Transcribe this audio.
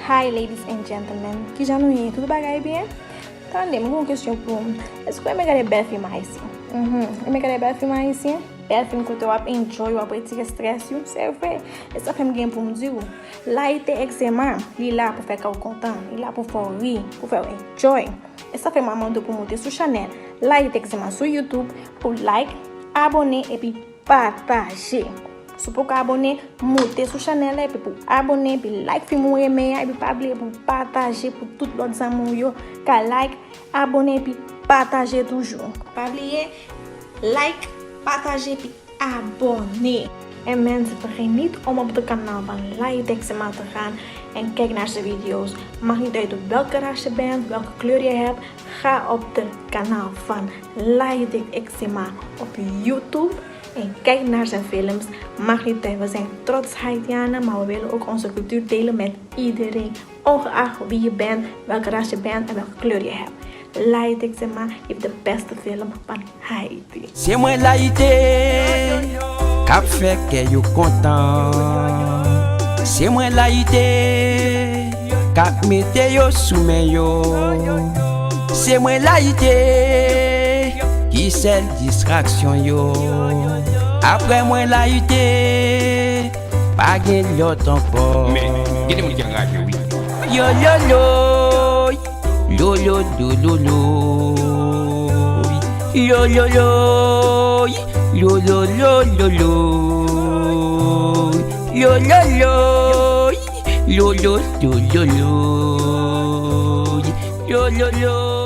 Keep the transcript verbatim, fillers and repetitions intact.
Hi ladies and gentlemen, kijan nou ye? Tout bagay byen? Tande, m gen yon kesyon pou w. Èske w renmen gade bèl fim ayisyen? Mhm. Renmen gade bèl fim ayisyen? Bèl fim kote w ap enjoy, w ap retire strès ou, se vre. E sa fè m gen pou m di w, Layite Egzema, li la pou fè kè w kontan, li la pou fè w ri, pou fè w enjoy. E sa fè m ap mande w pou moute sou chanèl Layite Egzema sou YouTube, pou like, abòne, epi pataje. Si w poko abòne, moute sou chanèl la epi pou abòne, epi like fim ou renmen an, epi pa bliye pou pataje pou tout lòt zanmi w yo ka like, abòne, epi pataje toujou. Pa bliye, like, pataje, epi abòne. And mensen, vergeet niet om op het kanaal van Layite Egzema te gaan en kijk naar zijn video's. Mag niet uit welke race je bent, welke kleur je hebt, ga op het kanaal van Layite Egzema op YouTube en kijk naar zijn films. Mag niet uit, we zijn trots Haitianen, maar we willen ook onze cultuur delen met iedereen, ongeacht wie je bent, welke ras je bent en welke kleur je hebt. Layite Egzema heeft de beste film van Haiti. Se mwen Layite k ap fè kè yo kontan. Se mwen Layite k ap mete yo sou men yo. Se mwen Layite ki sèl distraksyon yo. Apre mwen Layite, pa gen lòt ankò. Men, gen de moun ki anraje, wi. Yo, yo, yo. Yo, yo, yo, yo, yo. Yo, yo, yo. Yo, yo, yo, yo, yo. Yo, yo, yo. Yo, yo, yo, yo, yo. Yo, yo, yo.